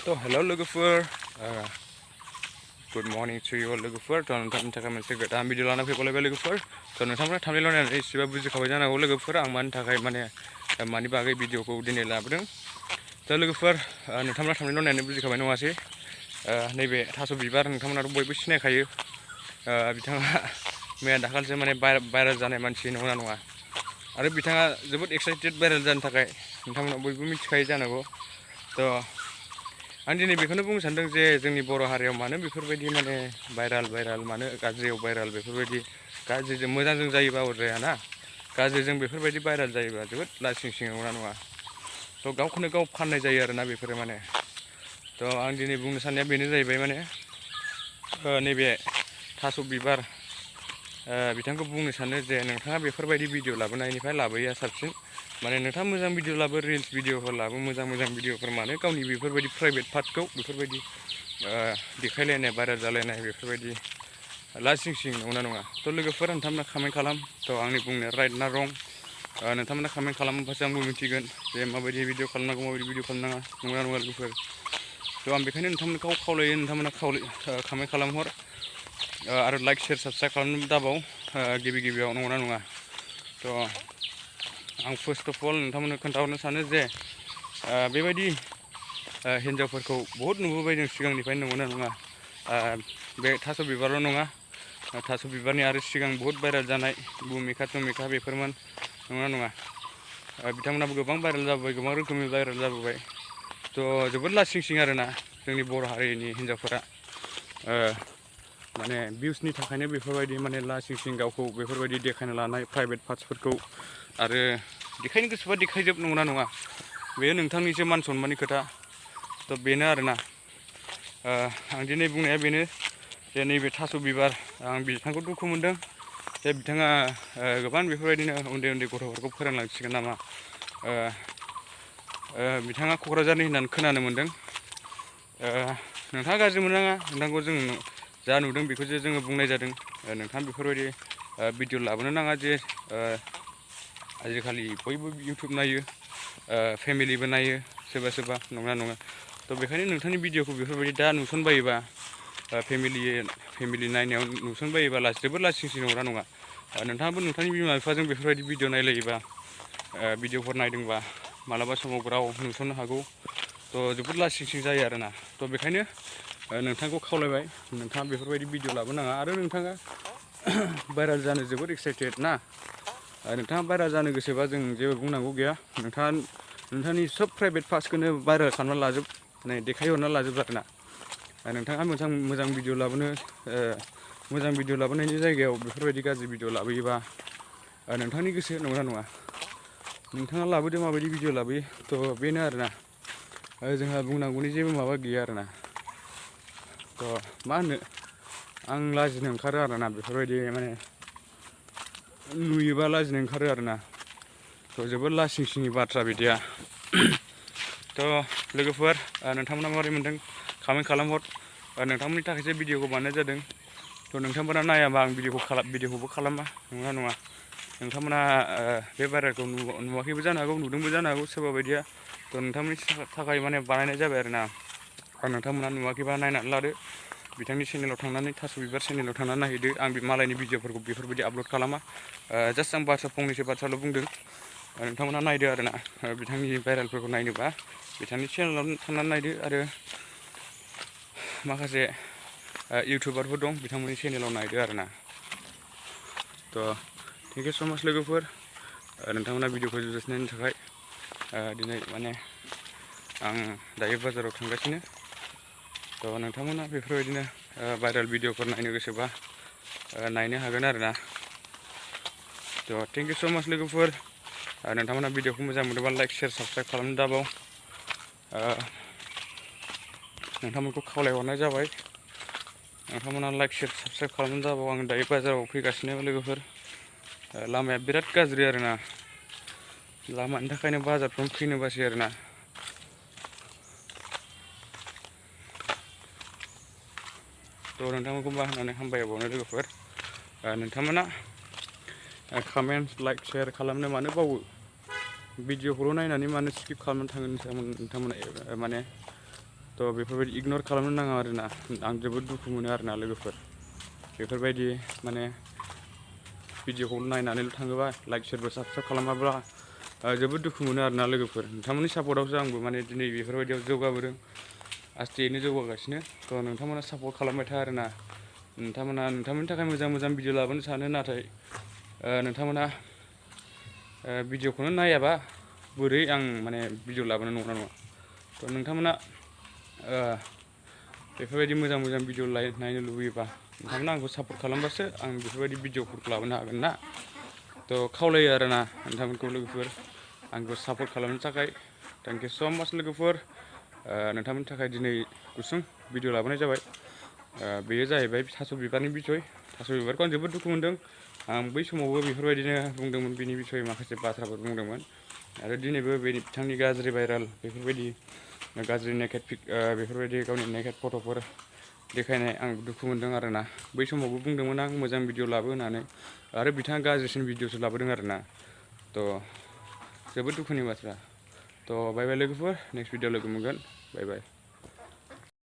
तो हेल' लोगोफोर good morning to you लोगोफोर थ' नोंथांनि थाखाय मोनसे गोदान भिडिअ लाना फैबावलायबाय लोगोफोर थ' नोंथांमोना थांनायल' नायनानै एसेबाबो बुजिखाबाय जानांगौ लोगोफोर आं मानि थाखाय मानि बागै भिडिअखौ दिनै लाबोदों थ' लोगोफोर नोंथांमोना थांनायल' नायनानै बुजिखाबाय नङासै नैबे थास' बिबार नोंथांमोनाथ' बयबो सिनायखायो बिथाङा मैया दाखालिसो भाइरेल जानाय मानसि नंगौना नङा आरो बिथाङा जोबोद एक्साइटेड भाइरेल जानो थाखाय नोंथांमोना बयबो मिथिखायो जानांगौ थ' आं दिनै बेखौनो बुंनो सानदों जे जोंनि बर' हारियाव मानो बेफोरबायदि भाइरेल मानो गाज्रियाव भाइरेल बेफोरबायदि गाज्रिजों मोजांजों जायोबा अरजायाना गाज्रिजों बेफोरबायदि भाइरेल जायोबा जोबोद लासिं सिं नंगौना नङा थ' गावखौनो गाव फाननाय जायो आरोना बेफोरो थ' आं दिनै बुंनो साननाया बेनो जाहैबाय नैबे थास' बिबार बिथांखौ बुंनो सानो जे नोंथाङा बेफोरबायदि भिडिअ लाबोनायनिफ्राय लाबोयैया साबसिन नोंथाङा मोजां भिडिअ लाबो रिल्स भिडिअफोर लाबो मोजां भिडिअफोर मानो गावनि बेफोरबायदि प्राइभेट पार्टखौ बेफोरबायदि देखायलायनाय भाइरेल जालायनाय बेफोरबायदि लासिं सिं नंगौना नङा थ' लोगोफोर नोंथांमोना कमेन्ट खालाम थ' आंनि बुंनाया राइट ना रं नोंथांमोना कमेन्ट खालामबासो आंबो मिथिगोन जे माबायदि भिडिअ खालामनांगौ माबायदि भिडिअ खालामनाङा नंगौना नङा लोगोफोर थ' आं बेखायनो नोंथांमोनखौ खावलायो नोंथांमोना कमेन्ट खालामहर आरो लाइक शेयार साबसक्राइब खालामनो दाबाव गिबियाव नंगौना नङा थ' आं फार्स्ट अफ अल नोंथांमोननो खोन्थाहरनो सानो जे बेबायदि हिन्जावफोरखौ बहुद नुबोबाय जों सिगांनिफ्रायनो नंगौना नङा बे थास' बिबारल' नङा थास' बिबारनि आरो सिगां बहुद भाइरेल जानाय भुमिका तुमिका बेफोरमोन नंगौना नङा बिथांमोनाबो गोबां भाइरेल जाबोबाय गोबां रोखोमनि भाइरेल जाबोबाय थ' जोबोद लासिं सिं आरोना जोंनि बर' हारिनि हिन्जावफोरा भिउसनि थाखायनो बेफोरबायदि लासिं सिं गावखौ बेफोरबायदि देखायनो लानाय प्राइभेट पार्टसफोरखौ आरो देखायनो गोसोबा देखायजोब नंगौना नङा बेयो नोंथांनिसो मान सनमाननि खोथा थ' बेनो आरोना आं दिनै बुंनाया बेनो जे नैबे थास' बिबार आं बिथांखौ दुखु मोनदों जे बिथाङा गोबां बेफोरबायदिनो उन्दै गथ'फोरखौ फोरोंलांसिगोन नामा बिथाङा क'क्राझारनि होननानै खोनानो मोनदों नोंथाङा गाज्रि मोननाङा नोंथांखौ जों जा नुदों बेखौसो जोङो बुंनाय जादों नोंथाङा बेफोरबायदि भिडिअ लाबोनो नाङा जे आजिखालि बयबो इउटुब नायो फेमिलिबो नायो सोरबा नङा थ' बेखायनो नोंथांनि भिडिअखौ बेफोरबायदि दा नुसनबायोबा फेमिलि नायनायाव नुसनबायोबा जोबोद लासिं सिं नंगौना नङा नोंथाङाबो नोंथांनि बिमा बिफाजों बेफोरबायदि भिडिअ नायलायोबा भिडिअफोर नायदोंबा मालाबा समाव राव नुसननो हागौ थ' जोबोद लासिं सिं जायो आरोना थ' बेखायनो नोंथांखौ खावलायबाय नोंथाङा बेफोरबायदि भिडिअ लाबोनाङा आरो नोंथाङा भाइरेल जानो जोबोद एक्साइटेड ना नोंथाङा भाइरेल जानो गोसोबा जों जेबो बुंनांगौ गैया नोंथांनि सब प्राइभेट पार्टसखौनो भाइरेल खालामना लाजोब देखायहरना लाजोब आरोना नोंथाङा मोजां भिडिअ लाबोनो मोजां भिडिअ लाबोनायनि जायगायाव बेफोरबायदि गाज्रि भिडिअ लाबोयोबा नोंथांनि गोसो नंगौना नङा नोंथाङा लाबोदो माबायदि भिडिअ लाबोयो थ' बेनो आरोना जोंहा बुंनांगौनि जेबो माबा गैया आरोना थ' मा होननो आं लाजिनो ओंखारो आरोना बेफोरबायदि नुयोबा लाजिनो ओंखारो आरोना थ' जोबोद लासिं सिंनि बाथ्रा बिदिया थ' लोगोफोर नोंथांमोना माबोरै मोनदों कमेन्ट खालामहर नोंथांमोननि थाखायसो भिडिअखौ बानायनाय जादों थ' नोंथांमोना नायाबा आं भिडिअखौबो खालामा नंगौना नङा नोंथांमोना बे भाइरेलखौ नुवाखैबो जानो हागौ नुदोंबो जानो हागौ सोरबा बायदिया थ' नोंथांमोननि थाखाय बानायनाय जाबाय आरोना नोंथांमोना नुवाखैबा नायनानै लादो बिथांनि चेनेलाव थांनानै थास' बिबार चेनेलाव थांनानै नायहैदो आं मालायनि भिडिअफोरखौ बेफोरबायदि आपल'ड खालामा जास्ट आं फंनैसो बाथ्राल' बुंदों नोंथांमोना नायदो आरोना बिथांनि भाइरेलफोरखौ नायनोबा बिथांनि चेनेलाव थांनानै नायदो आरो माखासे इउटुबारफोर दं बिथांमोननि चेनेलाव नायदो आरोना थ' थेंक इउ स' माच लोगोफोर नोंथांमोना भिडिअखौ जुजिनायनि थाखाय दिनै आं दायो बाजाराव थांगासिनो थ' नोंथांमोना बेफोरबायदिनो भाइरेल भिडिअफोर नायनो गोसोबा नायनो हागोन आरोना थ' थेंक इउ स' माच लोगोफोर नोंथांमोना भिडिअखौ मोजां मोनोबा लाइक शेयार साबसक्राइब खालामनो दाबाव नोंथांमोनखौ खावलायहरनाय जाबाय नोंथांमोना लाइक शेयार साबसक्राइब खालामनो दाबाव आं दायो बाजाराव फैगासिनो लोगोफोर लामाया बिराद गाज्रि आरोना लामानि थाखायनो बाजारफ्राव फैनो बासै आरोना थ' नोंथांमोनखौ मा होननानै हामबायबावनो लोगोफोर नोंथांमोना कमेन्ट लाइक शेयार खालामनो मानो बावो भिडिअखौल' नायनानै मानो स्किप खालामनानै थाङो नोंथांमोना थ' बेफोरबायदि इगनर खालामनो नाङा आरोना आं जोबोद दुखु मोनो आरोना लोगोफोर बेफोरबायदि माने भिडिअखौ नायनानैल' थाङोबा लाइक शेयारबो साबसक्राइब खालामाब्ला जोबोद दुखु मोनो आरोना लोगोफोर नोंथांमोननि सापर्टआवसो आंबो माने दिनै बेफोरबायदियाव जौगाबोदों आस्टेयैनो जौगागासिनो नोंथांमोना सापर्ट खालामबाय था आरोना नोंथांमोननि थाखाय मोजां भिडिअ लाबोनो सानो नाथाय नोंथांमोना भिडिअखौनो नायाबा बोरै आं माने भिडिअ लाबोनो नंगौना नङा नोंथांमोना बेफोरबायदि मोजां भिडिअ नायनो लुबैयोबा नोंथांमोना आंखौ सापर्ट खालामबासो आं बेफोरबायदि भिडिअफोरखौ लाबोनो हागोन ना खावलायो आरोना नोंथांमोनखौ लोगोफोर आंखौ सापर्ट खालामनो थाखाय थेंक इउ स' माच लोगोफोर नोंथांमोननि थाखाय दिनै गुसुं भिडिअ लाबोनाय जाबाय बेयो जाहैबाय थास' बिबारनि बिसय थास' बिबारखौ आं जोबोद दुखु मोनदों आं बै समावबो बेफोरबायदिनो बुंदोंमोन बिनि बिसय माखासे बाथ्राफोर बुंदोंमोन आरो दिनैबो बिथांनि गाज्रि भाइराल बेफोरबायदि गाज्रि नेकेड बेफोरबायदि गावनि नेकेड फट'फोर देखायनाय आं दुखु मोनदों आरोना बै समावबो बुंदोंमोन आं मोजां भिडिअ लाबो होननानै आरो बिथाङा गाज्रिसिन भिडिअसो लाबोदों आरोना जोबोद दुखुनि बाथ्रा बाय बाय लोगोफोर नेक्स्ट भिडिअ लोगो मोनगोन बाय बाय